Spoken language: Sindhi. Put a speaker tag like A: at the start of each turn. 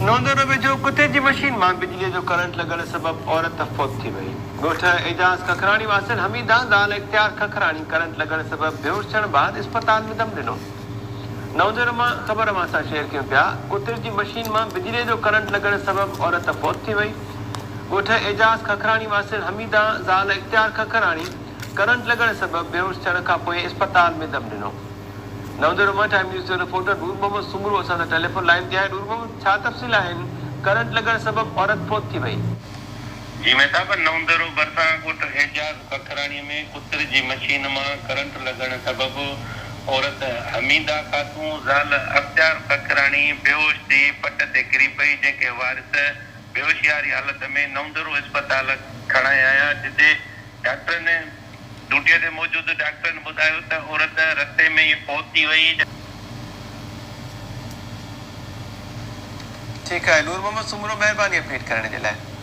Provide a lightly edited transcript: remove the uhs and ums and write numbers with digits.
A: نوندورو ويجهو ڪتي جي مشين مان بجليء جو ڪرنٽ لڳڻ سبب عورت فوت ٿي وئي. ڳوٺ اعجاز ککراڻي واسڻ حميده زال اختيار ککراڻي ڪرنٽ لڳڻ سبب بيهوش ٿيڻ بعد اسپتال ۾ دم ڏنو. نوندورو مان خبر اوهان سان شيئر ڪيون پيا، ڪتي جي مشين مان بجليء جو ڪرنٽ لڳڻ سبب عورت فوت ٿي وئي. ڳوٺ اعجاز ککراڻي واسڻ حميده زال اختيار ککراڻي ڪرنٽ لڳڻ سبب بيهوش ٿيڻ کانپوء اسپتال ۾ دم ڏنو. نئون مان ٽائيم نيوز جو رپورٽر نور محمد سومرو اسان سان ٽيليفون لائين تي آهي. نور محمد ڇا تفصيل آهن، ڪرنٽ لڳڻ سبب عورت فوت ٿي وئي.
B: جي مهتاب، نئون ديرو ڀرسان ڳوٺ اعجاز ککراڻي ۾ ڪتر جي مشين مان ڪرنٽ لڳڻ سبب عورت حميده خاتون زال اختيار ککراڻي بيهوش ٿي پٽ تي ڪري پئي، جنهن کي وارث بيهوشي واري حالت ۾ نئون ديرو اسپتال کڻائي آيا، جتي ڊاڪٽرن ڊيوٽيء تي موجود ڊاڪٽرن ٻڌايو ته عورت رستي ۾ ئي فوت ٿي وئي.
A: ٺيڪ آهي نور محمد سومرو مهرباني اپڊيٽ ڪرڻ جي لاء.